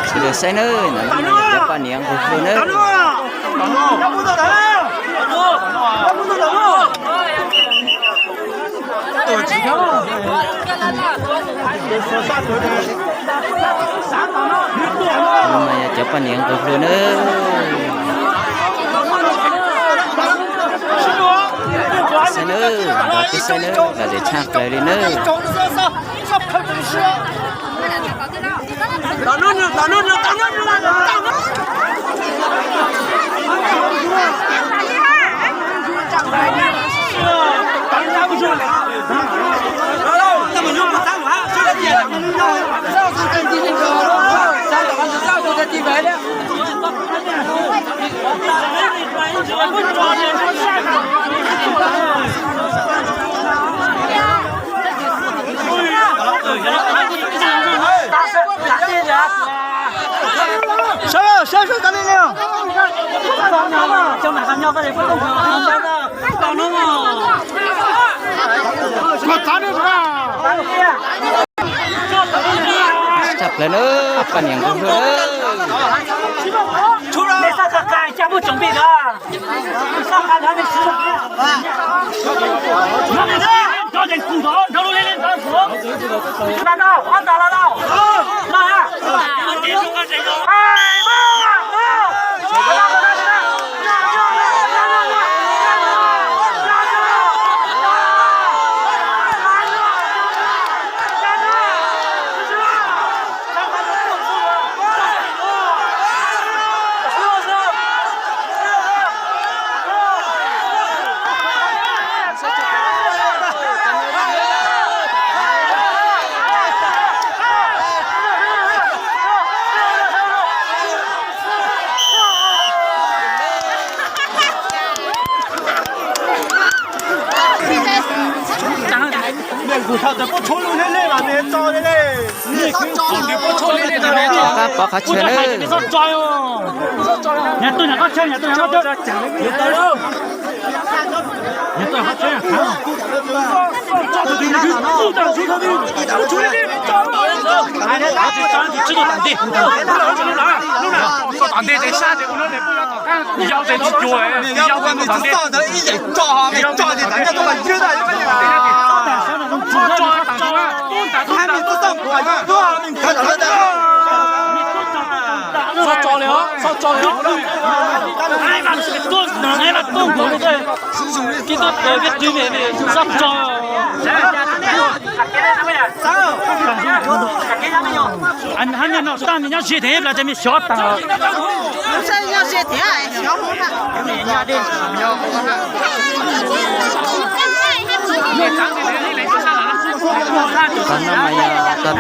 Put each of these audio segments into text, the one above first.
Sawv daws saib nawb, ntawm no cov poj niam nqus hlua nawb. No mas yog cov poj niam nqus hlua nawb. Saib nawb, nrog peb saib nawb, lom zem tshaj plaws li nawb. Sawv daws, sawv daws, sawv daws, sawv daws. Tshaj plaws nawb, poj niam nqus hlua nawb. Pov qab pov qhov chaw nawb. Tom ntej ces sab ces ua no, yau ces tsis cuag, yau ua tom ntej. Txhob tso li os, txhob tso li os. Txhob tso. Hab niag no tag me nyob ze thev los ces me xyov tas. Tag no mas yog tag tag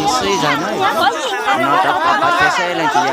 xwb zog na. No rov qab pov chaw saib leej twg yog.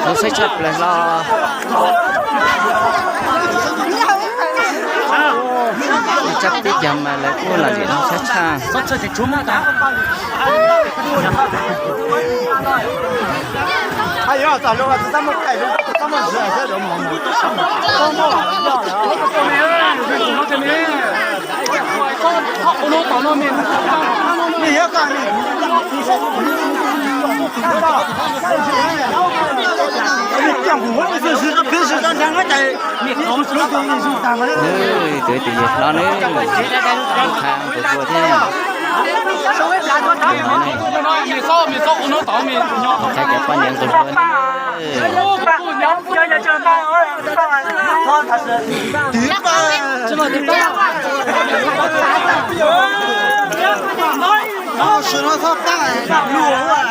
Zoo saib tshaj plaws hlo. Txhab tib cag mas lawv kuj lam lim no tshaj tshaj. Nws tus twg yog hlob nws, tus qha nqus hlua thiab. Tus no ne, qha cov poj niam nqus hlua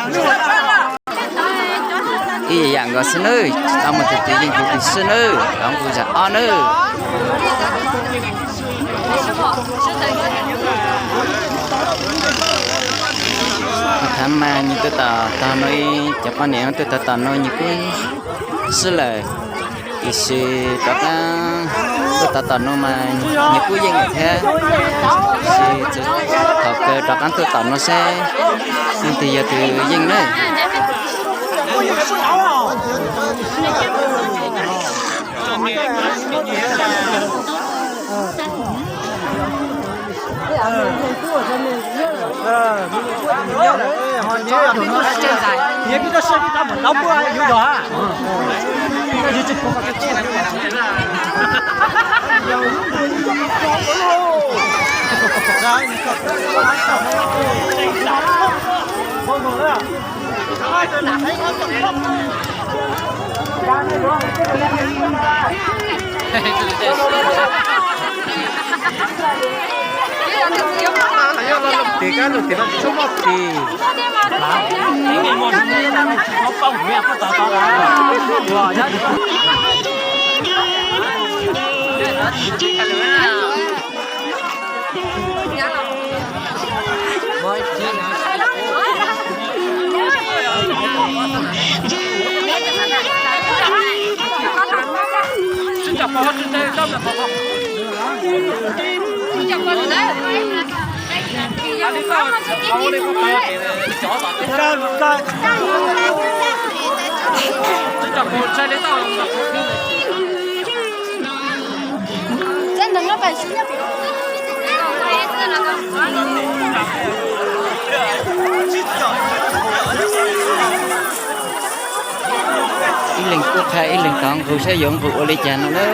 ne. Ib yam nkaus xwb nawb, tsis tau muaj tus twg yeej tus twg xwb nawb, tau kuv zam ob nawb. Thaum mas nws tuaj tom tog no, cov poj niam tuaj tom tog no nws kuj swb lawm, tiam sis rov qab tuaj tom tom no mas nws kuj yeej lawm thiab, tiam sis thaum kawg rov qab tuaj tom no seb leej twg yog tus yeej nawb. Tes kab lug tes no tsis tshua muaj tes. Ib leeg kuj qha ib leeg thov nqus saib yuav nqus ua li cas no na.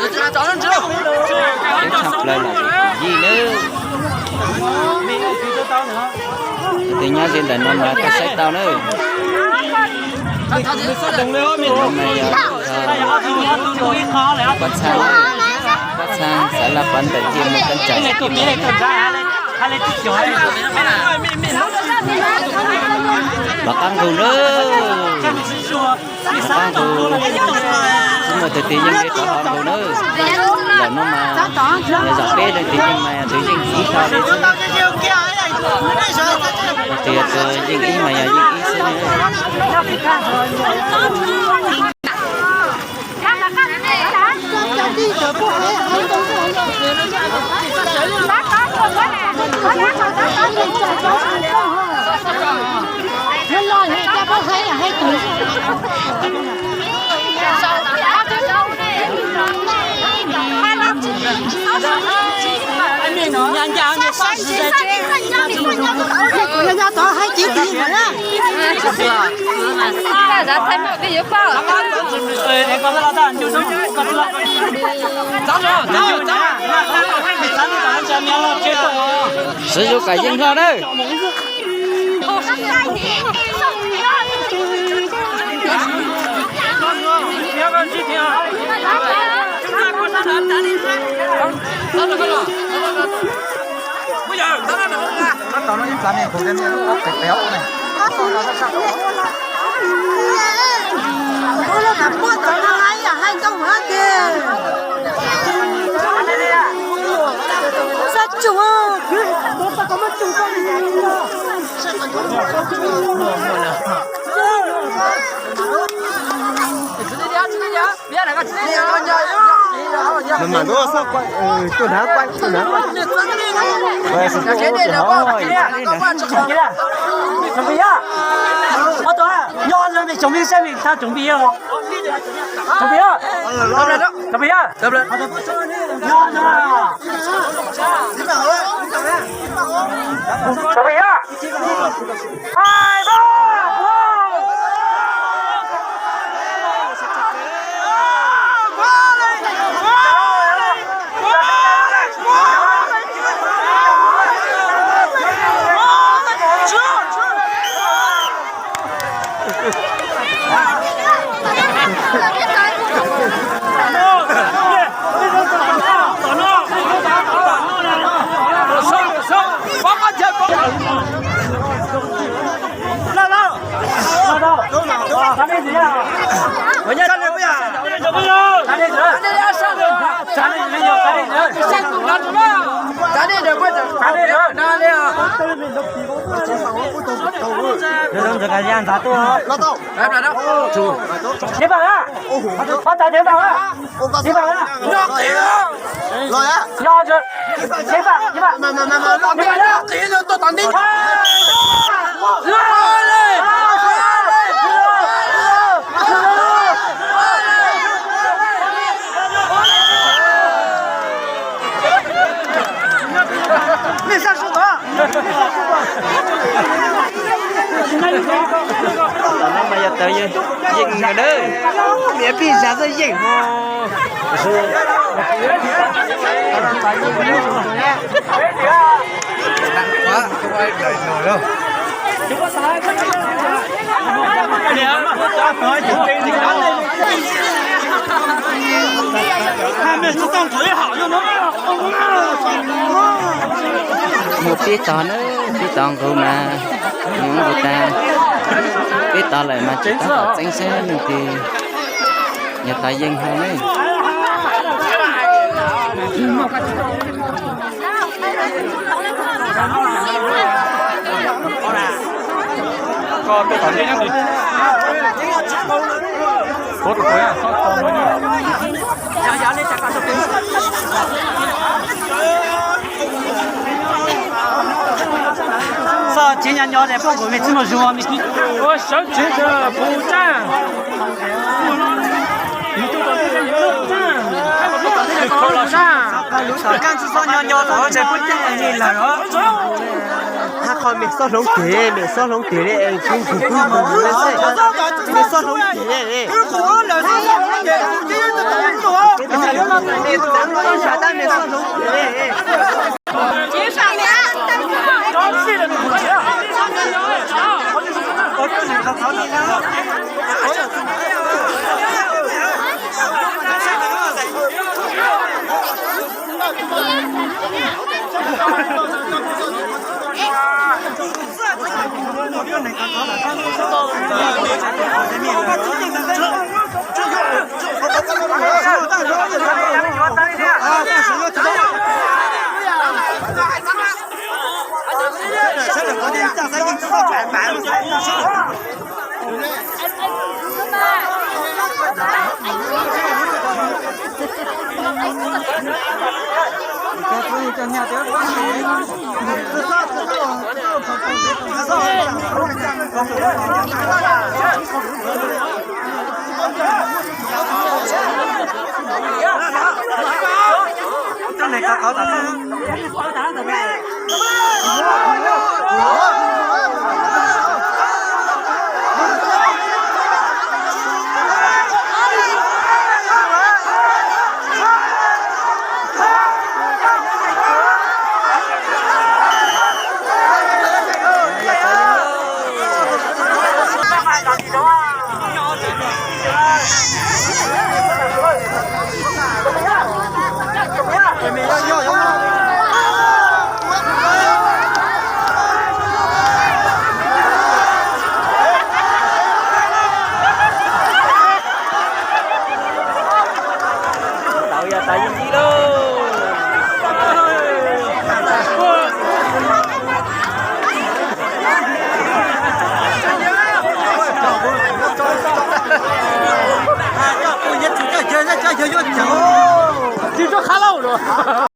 Tshaj plaws los yij nawb. Tus nyob ze ntawm no mas koj saib tau nawb. Pab txhab, pab txhab xav laj pov ntawm cia mus kab tsav. Rov qab nqus nawb. Rov qab nqus. Tsis muaj tus twg yeej li rov qab nqus nawb. Ntawm no mas yog zaum peb leej twg yeej mas yog tus yeej ib tag li xwb. Tus twg yog tus yeej ib mas yog yeej ib xwb. Sib zug kom yeej hlo nawb. Mas mas tuaj xoj quay, tuaj nrad quay, tuaj nrad quay. Nyob lawm, chồng đi xem mình tao chuẩn bị rồi. Chuẩn bị chưa? Chuẩn bị chưa? Chuẩn bị chưa? Hai, ba, Ces vam, ces vam, ces vam, ces vam. Nej sab sab tod. Tam no mas yog tawv yeej no na. Niam pij zas xwb yeej. Mus pib tog na, pib tog nqus mas, nqus tas, pib tog lawm mas tsis tau tom txeeb saib nws tias yog tau yeej hauv ne. Txoj tsev nyob nyob ne, poj nkaus me txwj muaj zug me kis. Ua sawv tsev puv tsaaj. Koj tsis txhob nyob nyob tod, tsis pub caij li lawm os. Hab qhov me xob hloov tes, me xob hloov tes li es kuv nqus kuv nqus li xwb. Me xob hloov tes li. Tab me xob hloov tes li. Tau yog tas yeej yig lauj. Tsis tub qab lauj.